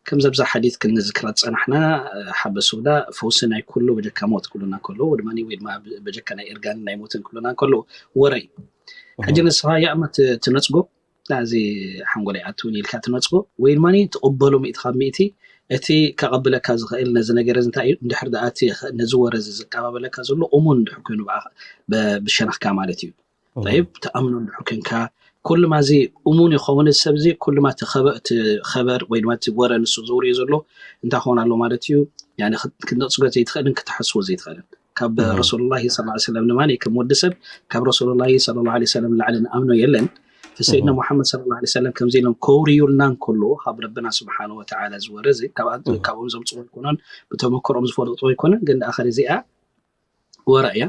ከምዚ ኣብዛ ሓዲት ክንዝክራ ዝጸናሕና፣ ሓበ ሶዳ ፈውሲ ናይ ኩሉ በጀካ ሞት ክብሉና ከለዉ፣ ወይ ድማ፣ ወይ ድማ በጀካ ናይ እርጋን ናይ ሞትን ክብሉና ከለዉ፣ ወረ እዩ። ሕጂ ንስኻ ያእማ ት-፣ ትነጽጎ፣ እዚ ሓንጎለይ ኣትውን ኢልካ ትነጽጎ፣ ወይ ድማ ትቕበሎ ሚእቲ ካብ ሚእቲ። እቲ ከቐብለካ ዝኽእል ነዚ ነገር እዚ እንታይ እዩ? እንድሕር ደኣ እቲ ነዚ ወረ እዚ ዘቀባበለካ ዘሎ እሙን እንድሕር ኮይኑ ብኣ-፣ ብ-፣ ብሸነኽካ ማለት እዩ። ጠይብ፣ ትኣምኖ እንድሕር ኮንካ፣ ኩሉ ማዚ እሙን ይኸውን እዚ ሰብ እዚ፣ ኩሉ ማ እቲ ኸበ-፣ እቲ ኸበር ወይ ድማ እቲ ወረ ንሱ ዘውርዮ ዘሎ እንታይ ክኸውን ኣሎ ማለት እዩ? ያኒ ክት-፣ ክትነጽጎ ዘይትኽእልን ክትሓስቦ ዘይትኽእልን። ካብ ረሱሉላሂ ሰለላሁ ዐለይሂ ወሰለም ድማ ከም ወዲ ሰብ ካብ ረሱሉላሂ ሰለላሁ ዐለይሂ ወሰለም ንላዕሊ ንኣምኖ የለን። ሰይድና ሙሐመድ ሰለላሁ ዐለይሂ ወሰለም ከምዚ ኢሎም ከውርዩልና እንከሎ፣ ካብ ረብና ስብሓነ ወተዓላ ዝወረ እዚ፣ ካብ-፣ እህ። ካብኦም ዘምጽኦ ኣይኮነን፣ ብተመክሮኦም ዝፈልጥዎ ኣይኮነን፣ ግን ደኣ ኸዚ እዚኣ ወረ እያ።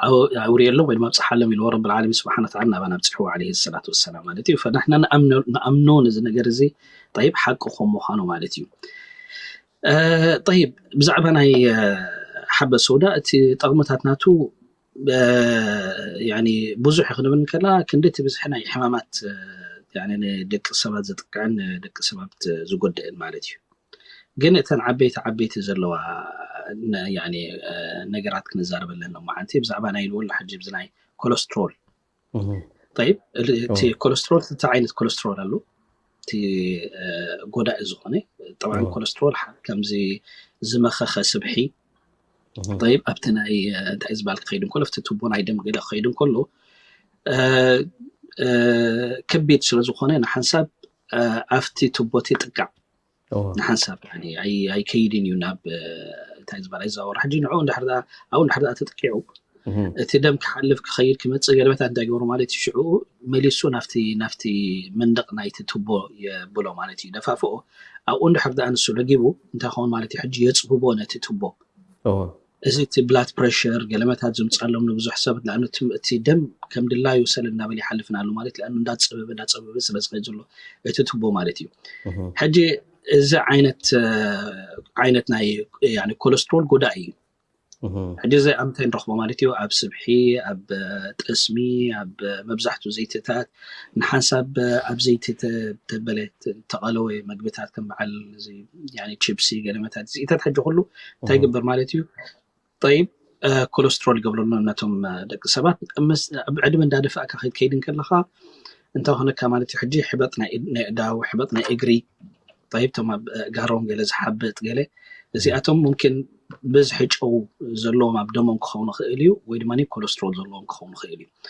ኣው-፣ ኣውርየሎም ወይ ድማ ኣብጽሓሎም ኢልዎ ረብል ዓለሚን ስብሓነ ወተዓላ ናባና ኣብጽሕዎ ዐለይሂ ሰላቱ ወሰላም ማለት እዩ። ፈንሕና ንኣምኖ፣ ንኣምኖ ነዚ ነገር እዚ ጠይብ ሓቂ ከም ምዃኑ ማለት እዩ። እ፣ ጠይብ፣ ብዛዕባ ናይ፣ እ፣ ሓበ ሰውዳ እቲ ጠቕምታት ናቱ፣ እ፣ ያኒ ብዙሕ እዩ ክንብል እንከላ፣ ክንዲ እቲ ብዝሒ ናይ ሕማማት፣ እ፣ ያኒ ንደቂ ሰባት ዘጥቅዕን ንደቂ ሰባት ዝጎድእን ማለት እዩ። ግን እተን ዓበይቲ ዓበይቲ ዘለዋ ነ-፣ ያኒ፣ እ፣ ነገራት ክንዛረበለን ሎማዓንቲ ብዛዕባ ናይ ልወሎ ሕጂ ብዚ ናይ ኮለስትሮል። እህ። ጠይብ፣ እል-፣ እቲ ኦ። ኮለስትሮል ክልተ ዓይነት ኮለስትሮል ኣሎ። እቲ፣ እ፣ ጎዳኢ ዝኾነ፣ ጠብዓን ኦ። ኮለስትሮል ሓ-፣ ከምዚ ዝመኸኸ ስብሒ፣ እህ። ጠይብ፣ ኣብቲ ናይ፣ እ፣ እንታይ ዝበሃል ክኸይድ እንከሎ፣ ኣብቲ ቱቦ ናይ ደም ገለ ክኸይድ እንከሎ፣ እ፣ እ፣ ከቢድ ስለ ዝኾነ ንሓንሳብ፣ እ፣ ኣብቲ ቱቦ እቲ ይጥቃዕ። ኦ። ንሓንሳብ፣ ያኒ፣ ኣይ-፣ ኣይከይድን እዩ ናብ፣ እ፣ እንታይ ዝበሃል ኣይዘዋወር። ሕጂ ንዕኡ እንድሕር ደኣ፣ ኣብኡ እንድሕር ደኣ ተጠቂዑ፣ እህ። እቲ ደም ክሓልፍ ክኸይድ ክመጽእ ገለ መታት እንታይ ይገብሩ ማለት እዩ? ሽዑ መሊሱ ናብቲ፣ ናብቲ መንደቕ ናይቲ ቱቦ የብሎ ማለት እዩ። ደፋፍኦ። ኣብኡ እንድሕር ደኣ ንሱ ለጊቡ እንታይ ክኸውን ማለት እዩ? ሕጂ የጽብቦ ነቲ ቱቦ። ኦ። እዚ እቲ ብላድ ፕሬሸር ገለ መታት ዝምጻሎም ንብዙሕ ሰብ፣ ንኣብነት እቲ ደም ከም ድላዩ ሰለል እናበለ ይሓልፍን ኣሎ ማለት እዩ። እንዳጸበበ፣ እንዳጸበበ ስለ ዝኸይድ ዘሎ እቲ ቱቦ ማለት እዩ። እህ። ሕጂ እዚ ዓይነት፣ እ፣ ዓይነት ናይ፣ ያኒ ኮለስትሮል ጎዳኢ እዩ። እህ። ሕጂ እዚ ኣብ ምንታይ ንረኽቦ ማለት እዩ? ኣብ ስብሒ፣ ኣብ፣ እ፣ ጠስሚ፣ ኣብ፣ እ፣ መብዛሕትኡ ዘይትታት፣ ንሓንሳብ፣ እ፣ ኣብ ዘይቲ ተ-፣ ተበለ ተ-፣ ተቐለወ መግብታት ከም በዓል እዚ፣ ያኒ ቺፕሲ፣ ገለ መታት፣ እዚታት ሕጂ ኩሉ እንታይ እህ። ይገብር ማለት እዩ? ጠይብ፣ እ፣ ኮለስትሮል ይገብረሎም ነቶም፣ እ፣ ደቂ ሰባት። ምስ፣ ኣብ ዕድመ እንዳደፋእካ ክትከይድ እንከለኻ እንታይ ኾነካ ማለት እዩ? ሕጂ ሕበጥ ናይ፣ ናይ ኣእዳው፣ ሕበጥ ናይ እግሪ፣ ጠይብ፣ እቶም ኣብ፣ እ፣ ጋሮም ገለ ዝሓብጥ ገለ፣ እዚኣቶም ሙምኪን ብዝሒ ጨው ዘለዎም ኣብ ደሞም ክኸውን ይኽእል እዩ፣ ወይ ድማ ኮለስትሮል ዘለዎም ክኸውን ይኽእል እዩ።